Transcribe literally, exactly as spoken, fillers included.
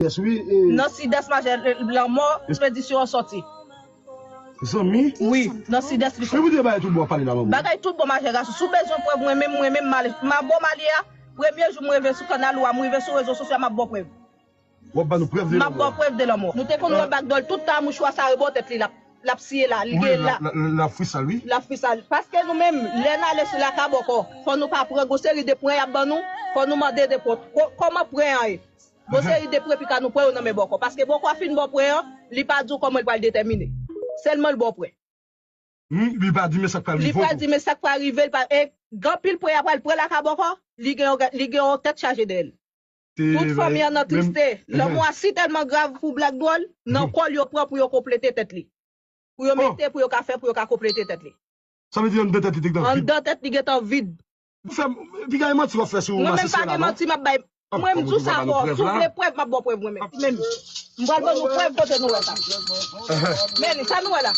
Yes, wi. Nan Sidès, majè lanmò, ekspedisyon an sòti. Zanmi? Wi, nan Sidès li sòti. Bagay tout bon, majè gason. Si w bezwen prèv, mwen menm, mwen menm, m a ba w malye a. Premye jou m rive sou kanal ou a, m rive sou rezo sosyo a, m ap ba w prèv. W ap ba nou prèv de lanmò. M ap ba w prèv de lanmò. Nou te konn wè Bagdòl tout tan, mouchwa sa rebò tèt li, l ap, l ap siye la, li gen la. L ap frisal, wi. L ap frisal. Paske nou menm, lè n ale sou laka bòkò, fò nou pa pran gwo seri de pwen y ap ban nou, fò nou mande de pwen. Kòman pwen an ye? Gwo seri de pwen pika nou pran yo nan men bòkò. Paske bòkò a fin ba w pwen an, li pa di w kòman l pral detèmine. Sèlman l ba w pwen. Hmm, li pa di men sa k pral rive w tou. Li pa di men sa k pral rive l. E gen anpil pwen y ap pral pran laka bòkò, li gen yon, li gen yon tèt chaje dèyè l. Tout fanmi an nan triste. Lanmò a si tèlman grav pou Black Dwòl, nan kòl yo pran pou yo konplete tèt li. Pou yo mete, pou yo ka fè, pou yo ka konplete tèt li. Sa vle di anndan tèt li te gentan vid. Anndan tèt li gentan vid. Ou fè, piga e manti w ap fè sou masisi a la non. Mwen menm pa gen manti m ap bay. Mwen menm di w sa fò. Si w vle prèv, m ap ba w prèv mwen menm. Mwen menm. M pral ban nou prèv kote nou wè sa. Men sa nou wè la.